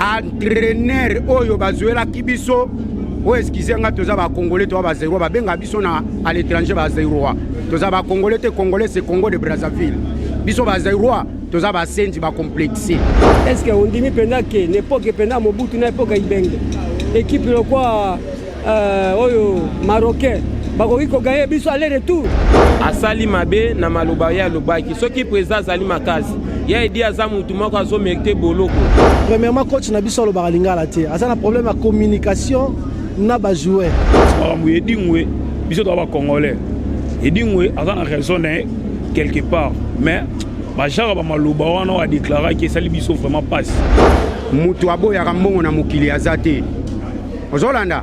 Entraîneur oyo bazuelaki biso oyo, excuse nga, toza bacongolais, toza bazaïrois. Babenga biso na à l'étranger bazaïrois. Toza bacongolais te. Congolais, c'est Congo de Brazzaville. Biso bazaïrois, toza basenzi, bacomplexe. Est ce que ondimi mpenza ke na époque mpenza Mobutu, na époque ya Ibenge, équipe lokwa oyo marocain bakoki kogagner biso aller retour? Asali mabe na maloba ye alobaki. Soki président azali makasi, ye Edi aza mutu moko azomérite boloko. Premièrement, coach na biso alobaka lingala te, aza na problème ya communication na bajoueur. Makambo Edingwe, biso toza bacongolais. Edingwe aza na raison na ye quelque part, mais bajara bamaloba wana oyo adéclaraki esali biso vraiment mpasi. Moto aboyaka mbongo na mokili aza te. Ozolanda,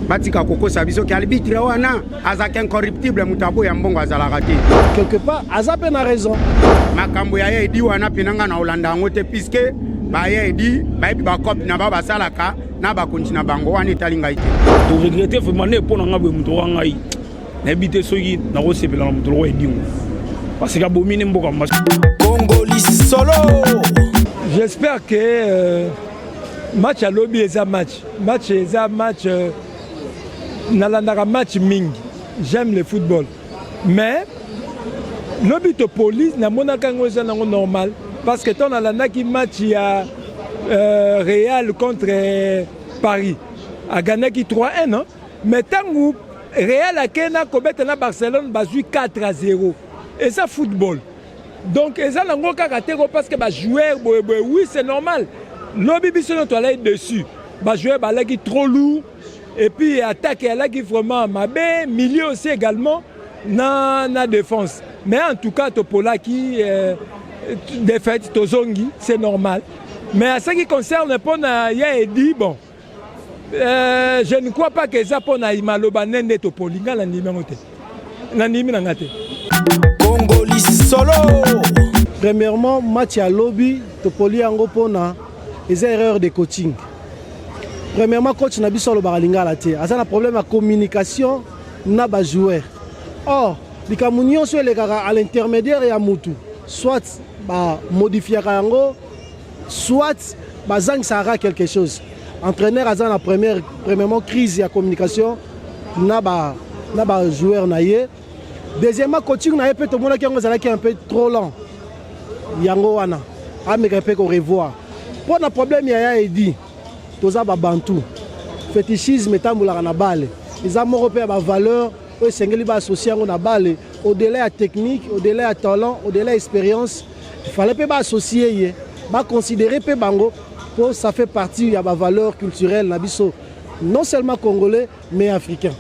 batika kokosa biso ke arbitre wana azalaka incorruptible. Moto aboya mbongo azalaka te. Quelque part aza mpe na raison. Makambo ya ye Edi wana mpena, nga na kolanda yango te, puisque baya Edi bayebi bacope na bao basalaka na bakonzi na bango wana, etali ngai te. Toregretter vraiment nde mpo na nga boye. Moto wa ngai, nayebi te soki nakosepela na moto lokwa Edingwe, parce que abomi ne mboka. Congoli solo. J'espère que match alobi eza match eza match. Nalandaka match mingi, j'aime le football, mais lobi topoli, namonaka yango eza nango normal, parce que ntango nalandaki match ya Real contre Paris, agagnaki 3-1, non? Mais ntango Real akei na kobeta na Barcelone, bazwi 4-0. Eza football, donc eza nango kaka te ko parce que bajoueur boyeboye. Oui, c'est normal, lobi biso nyonso toalaki dessus. Bajoueur balaki trop lourd et puis attaque alaki vraiment mabe, milieu aussi également, na défense. Mais en tout cas topolaki, défaite, tozongi, c'est normal. Mais à ce qui concerne mpona ya Edi, bon, je ne crois pas que eza mpona maloba nde topoli. Nga nandimi yango te, nandimi na nga te. Congoli solo. Premièrement, match ya lobi topoli yango mpona eza erreur de coaching. Premièrement, coach na biso alobaka lingala te, aza na problème ya communication na bajoueur. Or likambo nyonso elekaka à l'intermédiaire ya mutu, soit bamodifiaka yango, soit bazangisaka quelque chose. Entraîneur aza na premièrement crise ya communication na bajoueur na ye. Deuxièmement, coaching na ye mpe tomonaki yango ezalaki un peu trop lent. Yango wana ameka mpe korevoir. Mpo na problème ya Edi, toza babantu, fétichisme etambolaka na bale. Eza moko mpe ya bavaleur oyo esengeli baassocie yango na bale, au-delà ya technique, au-delà ya talent, au-delà ya expérience. Fallait mpe baassocie ye, baconsidérer mpe bango, mpo ça fait partie ya bavaleur culturelle na biso, non seulement congolais mais africain.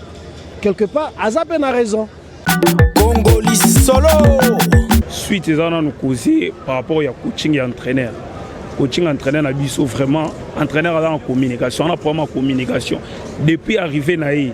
Quelque part aza mpe na raison. Congoli solo. Suite eza nanu causer par rapport ya coaching ya entraîneur. Coaching entraîneur na biso, vraiment, entraîneur aza na communication, ana problème ya communication depuis arrivé na ye.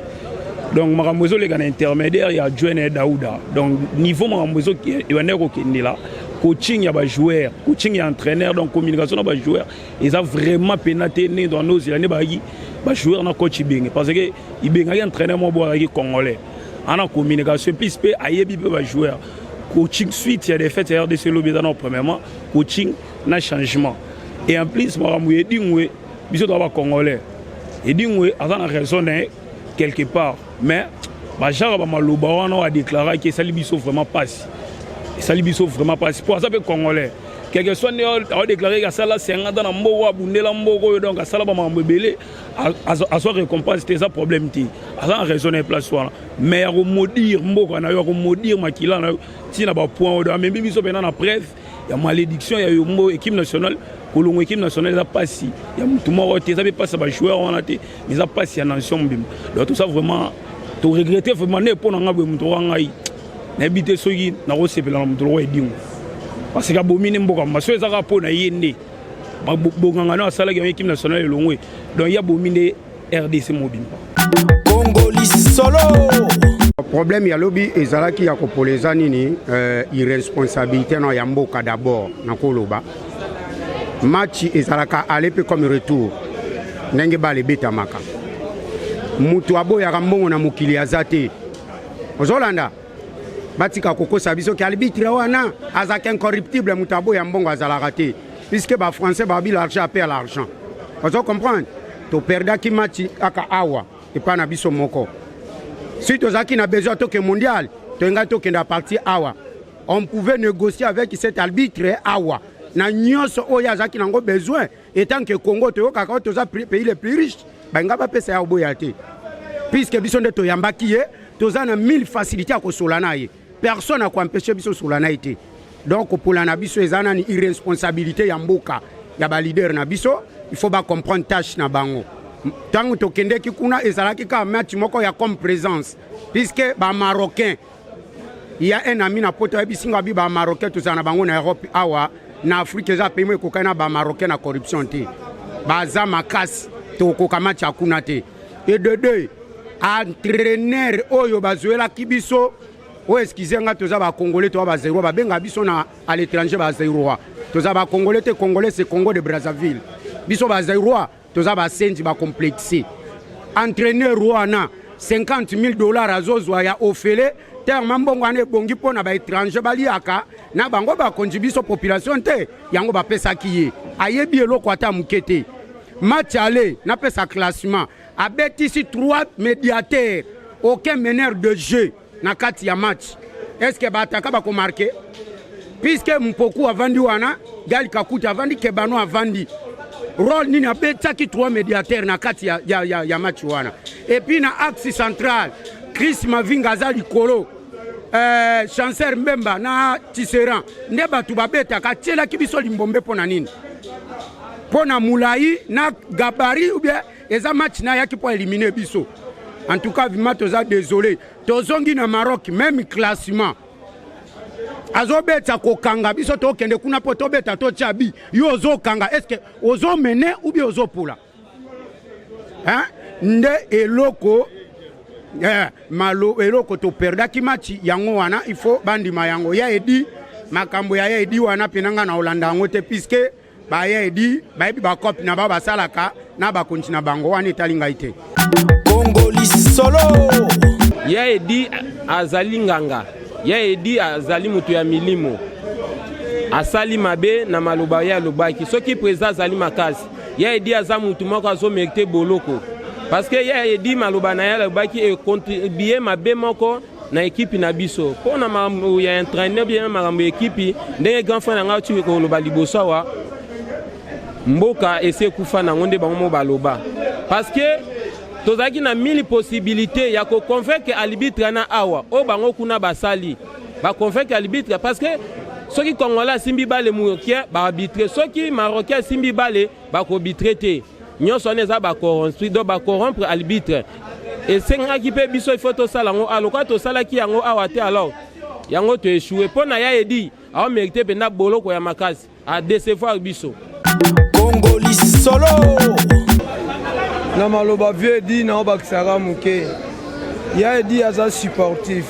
Donc makambo ezoleka na intermédiaire ya adjoint na ye Dauda. Donc niveau makambo ebandaki kokendela, coaching ya bajoueur, coaching ya entraîneur, donc communication na bajoueur eza vraiment pena te. Ndenge toanda ozela nde bazalaki bajoueur na coach Ibenge, parce que Ibengaki entraîneur moko bo azalaki congolais, ana communication plus mpe ayebi mpe bajoueur. Coaching, suite ya défaite ya RDC lobi eza na premièrement coaching na changement. Et en plus, makambo Edingwe, biso toza bacongolais. Edingwe aza na raison na ye quelque part, mais bajara bamaloba wana oyo adéclaraki esali biso vraiment mpasi, esali biso vraiment mpasi, mpo aza mpe congolais. Quelque soit nde aodéclare asala 50 ans na mboko, abundela mboko oyo, donc asala bamakambo ebele, azwa récompense te, eza problème te. Aza na raison na ye place wana, mais ya komaudire mboka na yo, ya komaudire makila na yo ntina bapoint oyo amemi biso mpena na preuve ya malédiction ya yombo équipe nationale. Kolongwa équipe nationale eza mpasi ya motu moko te, eza mpe mpasi ya bajoueur wana te, mais eza mpasi ya nation mobimba. Donc tout ça, vraiment toregretter vraiment nde mpo na nga boye. Moto wa ngai, nayebi te soki nakosepela na moto lokwa Edingwe, parce que abomi ne mboka. Ma so eza kaka mpo na ye nde bonganga no asalaki yango, équipe nationale elongwe, donc ye abomi nde RDC mobimba. Congoli solo. Problème ya lobi ezalaki ya kopola eza nini? Irresponsabilité na ya mboka. D'abord nakoloba, match ezalaka aller mpe comme retour. Ndenge bale ebetamaka, moto aboyaka mbongo na mokili aza te. Ozolanda, batika kokosa biso ke arbitre wana azalaka incorruptible. Moto aboya mbongo azalaka te, puisque bafrançais babi: "L'argent appelle l'argent." Ozo comprendre? Toperdaki match kaka awa epai na biso moko. Si tozalaki na besoin toke mondial, toyengaki tokende à partir awa. On pouvait négocier avec cet arbitre awa na nyonso oyo azalaki nango besoin. Etant que Congo toyokaka oyo toza pays le plus riche, balinga bapesa ya oboya te, puisque biso nde toyambaki ye, toza na mille facilité ya kosola na ye, personne akoempêche biso sola na ye te. Donc kopola na biso eza nani? Irresponsabilité ya mboka, ya baleader na biso. Il faut bacomprendre tâche na bango. Ntango tokendeki kuna, ezalaki kaka match moko ya comme présence, puisque bamarocain, il y a un ami na poto ayebisi nga bi bamarocain tozala na bango na Europe awa, na Afrique eza pays moko ekokani na bamarocain na corruption te, baza makasi, tokokoka match ya kuna te. Et de deux, entraîneur oyo bazwelaki biso oyo, excuse nga, toza bacongolais, toza bazaïrois, babenga biso na à l'étranger bazaïrois. Toza bacongolais te. Congolais, c'est Congo de Brazzaville. Biso bazaïrois toza basenzi, bacomplexe. Entraîneur wana, 50 000 dollars azozwa ya ofele terme. Mbongo wana ebongi mpo na baétranger baliaka na bango, bakonzi. Biso population te. Yango bapesaki ye, ayebi eloko ata moke te. Match aller, napesa classement, abetisi 3 médiateurs, aucun meneur de jeu na kati ya match. Est ce que baataka bakomarquer, puisque Mpoku avandi wana, Gali Kakuta avandi, Kebano avandi? Rôle nini abetaki 3 médiateurs na kati ya match wana? Et puis na axe central, Chris Mavinga aza likolo, Chancel Mbemba na Tisserand nde bato babetaka. Atielaki biso Limbombe mpo na nini? Mpo na molai na gabarit, ou bien eza match na ayaki mpo éliminer biso? En tout cas, vraiment toza désolé. Tozongi na Maroc, même classement, azobeta kokanga biso. Tokende kuna mpo tobeta, totya bi. Yo ozokanga, est ce que ozomene ou bien ozopola, hein? Nde eloko malo eloko toperdaki match yango wana, il faut bandima yango. Ya edi makambo ya edi wana mpena nga na olanda yango te, puisque baya edi bayebi bakope na bao basalaka na bakonzi na bango wana, etali ngai te. Kongo Lisolo. Ya edi azali nganga, ya edi azali moto ya milimo. Asali mabe na maloba ye alobaki. Soki président azali makasi, ya edi aza motu moko azomérite boloko, parce que ya edi, maloba na ye alobaki econtribue mabe moko na ekipi na biso. Mpo na makambo ya entraîneur, bien makambo ya ekipi, ndenge grand frère na ngai oti koloba liboso awa, mboka esi ekufa nango nde bango mo baloba, parce que tozalaki na mille possibilité ya koconvaincre arbitre na awa oyo bango kuna basali baconvaincre arbitre, parce que soki Congolais asimbi balle moke, baarbitre; soki Marocain asimbi balle, bakoarbitre te. Nyonso wana eza bacorrompre, donc bacorrompre arbitre. Esengaki mpe biso ifo tosala yango alokola tosalaki yango awa te. Alors yango toéchoué. Mpo na ya edi, aomérite mpenza boloko ya makasi, adecevoir biso. Kongo Lisolo. Na maloba vieux edi na obakisaka moke, ya edi aza sportif,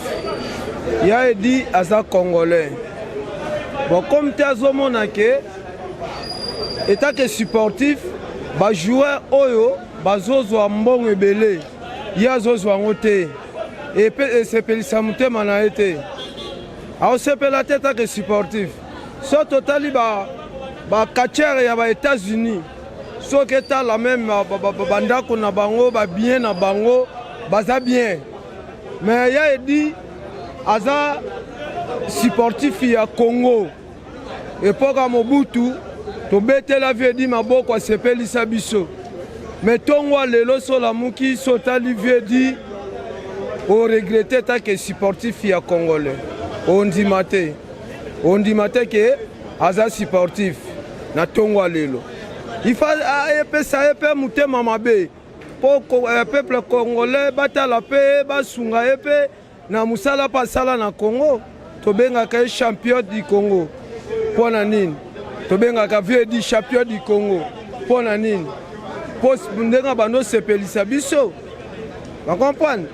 ya edi aza Congolais. Bon, comme te azomona ke etake sportif, bajoueur oyo bazozwa mbongo ebele, ye azozwa yango te, epe esepelisa motema na ye te, aosepela te etake sportif. So totali bacatcheur ya ba-États-Unis, soki etala même bandako na bango, babien na bango baza bien. Mais ya edi aza sportif ya Congo. Epoka Mobutu, tobetela vieux edi maboko, asepelisa biso. Mais ntongo lelo, so olamuki, so otali vieux edi, oregretter take sportif ya Congolais, ondima te, ondima te ke aza sportif. Na ntongo ya lelo, ifa epesa ye mpe motema mabe, mpo peuple congolais batala mpe basunga ye mpe na mosala mpe asala na Congo. Tobengaka ye champion du Congo mpo na nini? Tobengaka vieux edi champion du Congo mpo na nini? Mpo ndenge bando osepelisa biso, bacomprendre.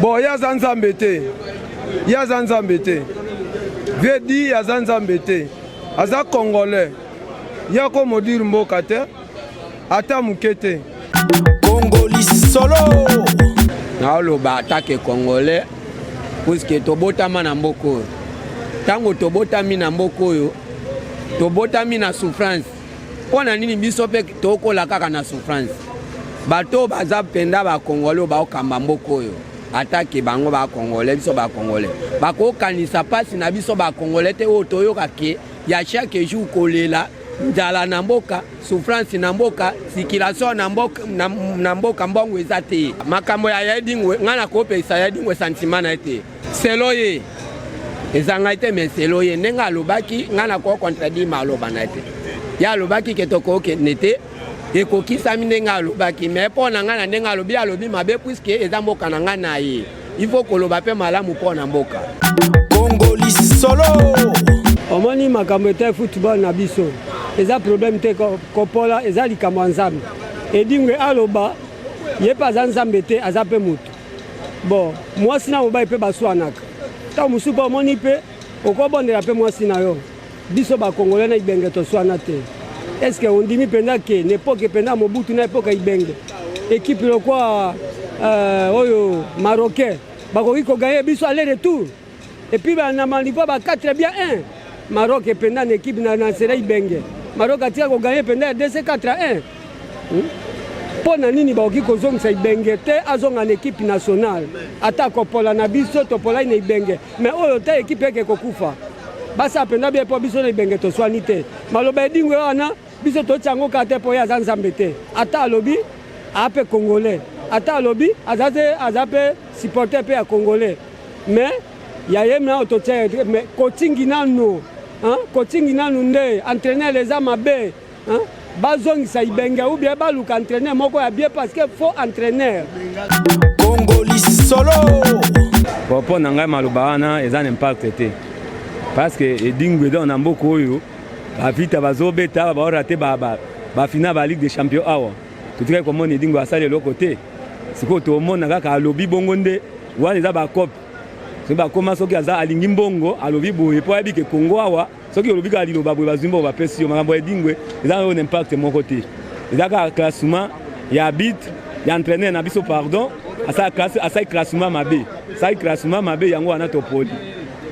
Bon, ye aza Nzambe te, ye aza Nzambe te. Vieux edi aza Nzambe te, aza Congolais. Ye akomodire mboka te, ata moke te. Kongo Lisolo. Naoloba atake Congolais, puisque tobotama na mboka oyo. Ntango tobotami na mboka oyo, tobotami na souffrance. Mpo na nini biso mpe tokola kaka na souffrance? Bato oyo baza mpenza bakongole oyo baokamba mboka oyo, atake bango bakongole, biso bakongole, bakokanisa mpasi na biso bakongole te, oyo toyoka ke ya chaque jour kolela nzala na mboka, souffrance na mboka, circulation na mboka, na mboka mbongo eza te. Makambo ya Edingwe, ngai nakopesa ya Edingwe sentiment na ye te. Selo ye eza ngai te, mais selo ye ndenge alobaki, ngai nakoki contredire maloba na ye te. Ye alobaki ke tokokende te, ekokisami ndenge alobaki, mais mpo na ngai na ndenge alobi, alobi mabe puisque eza mboka na ngai na ye. Il faut koloba mpe malamu mpo na mboka. Congo lisolo. Omoni makambo ete football na biso eza problème te, kopola eza likambo ya Nzambe. Edingwe aloba ye mpe aza Nzambe te, aza mpe moto. Bon, mwasi na mobali mpe baswanaka ntango mosusu, mpe omoni mpe okobondela mpe mwasi na yo. Biso bakongole na Ibenge toswana te. Est-ce ondimi mpenza ke na époque mpenza Mobutu na époque ya Ibenge, équipe lokwa oyo marocain bakoki kogagner biso aller retour et puis na niveau ba 4 bien 1? Maroc mpenza na équipe na nsela Ibenge, Maroc atika kogagner mpenza ya DC 4 à 1. Mpo na nini bakoki kozongisa Ibenge te, azonga na équipe nationale? Ata kopola na biso, topolai na Ibenge, mais oyo te, équipe eke kokufa. Basala mpenza bien, mpo biso na Ibenge toswani te. Maloba Edingwe wana, biso totia yango kaka te, mpo ye aza Nzambe te. Ata alobi, aa mpe congolais, ata alobi aza te, aza mpe supporter mpe ya congolais, mais ya ye na oyo totia, mais kotingi nanu, kotingi nanu nde entraîneur eza mabe. Bazongisa Ibenge ou bien baluka entraîneur moko ya bien, parce que faux entraîneur. Congo lisolo. Bon, mpo na ngai, maloba wana eza na impact te, parce que Edingwe eza na mboka oyo bavita bazobeta awa, baorater bafinale ba Ligue des champions awa. Totikaki komona Edingwe asali eloko te. Sikoyo tomona kaka alobi bongo nde wana eza bacope. Soki bakoma, soki aza alingi mbongo, alobi boye mpo ayebi ke Kongo awa, soki olobi kaka liloba boye, bazwi mbongo, bapesi yo. Makambo ya Edingwe eza oyo na impact moko te, eza kaka classement ya arbitre, ya entraîneur na biso. Pardon, asali classement mabe, asali classement mabe, yango wana topoli.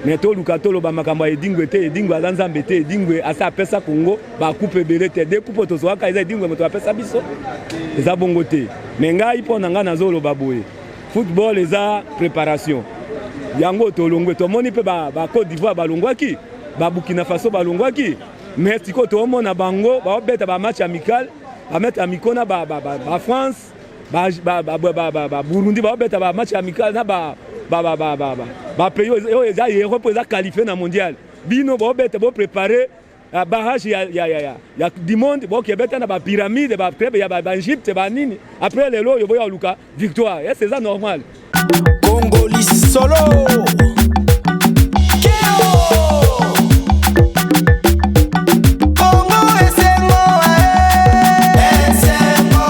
Mais toluka toloba makambo ya Edingwe te. Edingwe aza Nzambe te. Edingwe asa apesa Kongo bacoupe ebele te. De coupe tozwaka, eza Edingwe moto apesa biso, eza bongo te. Mais ngai, mpo na ngai, nazoloba boye: football eza préparation. Yango tolongwe, tomoni mpe baCôte d'Ivoire balongwaki, baBurkina Faso balongwaki, mais sikoyo toomona bango baobeta bamatch amical, bamatch amicaux na baFrance, baBurundi, baobeta bamatch amical na bapays oyo eza Europe, eza qualifié na mondial. Bino baobeta, boprépare barrage ya du monde, bokebeta na bapyramide, baclub ya baEgypte, banini. Après lelo oyo boya oluka victoire, est eza normal? Congo lisolo.